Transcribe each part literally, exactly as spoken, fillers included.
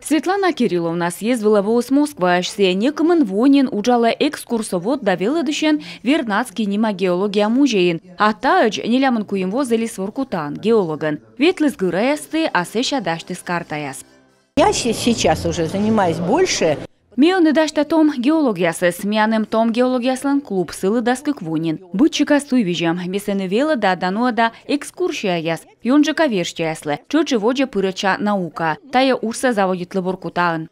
Светлана Кирилловна съезд вылӧ воис Москваысь. Сійӧ некымын во нин уджалӧ экскурсовод да велӧдысьӧн Вернадский нима геология музейын. А таӧдз нелямын куим во зілис Воркутаын геологӧн. Ветліс гыраясті, а сэсся дасьтіс картаяс. Я се- сейчас уже занимаюсь больше. Ме ӧні дасьта том геологъясӧс. Миян эм том геологъяслӧн клуб, сылы дас кык во нин. Быд сикас туйвизьӧм. Ме сэні велӧда да нуӧда экскурсияяс ёнджыка верстьӧяслы. Тшӧтш и водзӧ пырӧдча наукаӧ. Тайӧ уджсӧ заводитлі Воркутаын.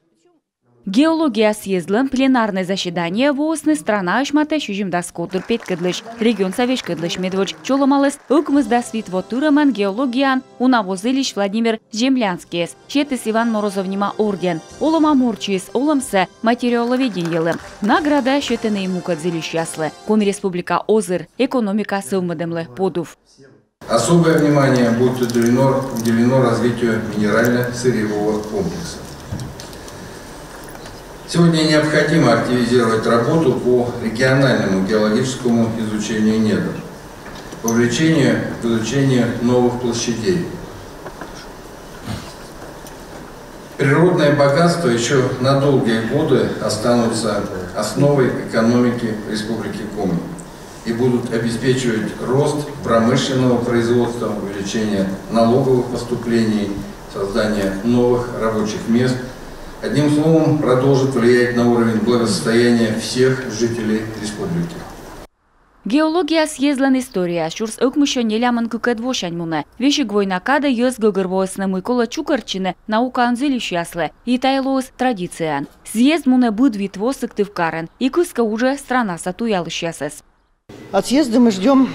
Геология съездлӧн пленарнӧй заседаниеӧ воисны странаысь матӧ сизимдас котыр петкӧдлысь, регионса веськӧдлысь. Медводз чолӧмаліс ӧкмысдас вит во тырӧмӧн геологияын уна во зільысь Владимир Землянскийӧс. Сетіс Иван Морозов нима орден. Олӧма морт сиис олӧмсӧ материаловедениелы. Награда сетӧны и мукӧд зільысьяслы. Коми Республика озыр, экономика сӧвмӧдӧмлы подув. Особое внимание будет уделено, уделено развитию минерально-сырьевого комплекса. Сегодня необходимо активизировать работу по региональному геологическому изучению недр, вовлечению в изучение новых площадей. Природные богатства еще на долгие годы останутся основой экономики Республики Коми и будут обеспечивать рост промышленного производства, увеличение налоговых поступлений, создание новых рабочих мест. Одним словом, продолжит влиять на уровень благосостояния всех жителей республики. Геология съездлӧн историяыс сюрс ӧкмыссё нелямын кыкӧд восянь мунӧ. Весиг война кадӧ йӧз гӧгӧрвоисны, мый колӧ чукӧртчыны наукаын зільысьяслы, и тайӧ лоис традицияӧн. Съезд мунӧ быд вит во Сыктывкарын и кыскӧ уджӧ странаса туялысьясӧс. От съезда мы ждём,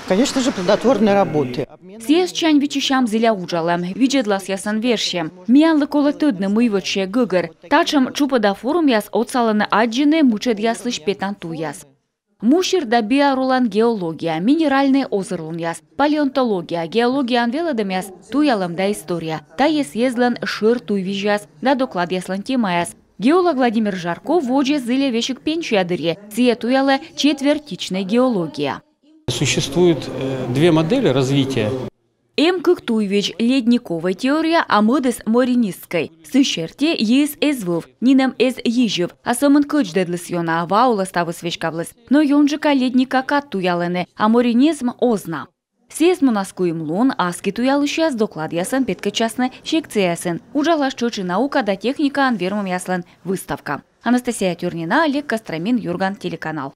конечно же, плодотворной работы. Съездсянь виччысям зіля уджалӧм, видзӧдласъясӧн вежсьӧм. Миянлы колӧ тӧдны, мый вӧчсьӧ гӧгӧр. Татшӧм тшупӧда форумъяс отсалӧны аддзыны мытшӧдъяслысь петан туйяс. Мусир да биорулӧн геология, минеральнӧй озырлунъяс, палеонтология, геологияӧн велӧдӧмъяс, туялӧм да история. Тайӧ съездлӧн шӧр туйвизьяс да докладъяслӧн темаяс. Геолог Владимир Жарков водзӧ зільӧ весиг пенсия дырйи. Сійӧ туялӧ четвертичнӧй геология. Существует э, две модели развития. Эм кык туйвизь: ледниковӧй теория, а мӧдыс маринистскӧй. Сы серти, йиыс эз вӧв, нинӧм эз йизьыв, а сӧмын кӧдздӧдліс ёна, ва улӧ ставыс веськавліс. Но ёнджыка ледника кад туялӧны, а маринизм оз на. Съезд мунас куим лун. Аски туялысьяс докладъясӧн петкӧдчасны секцияясын. Уджалас тшӧтш и наука да техникаӧн вермӧмъяслӧн выставка. Анастасия Тюрнина, Олег Костромин, Юрган телеканал.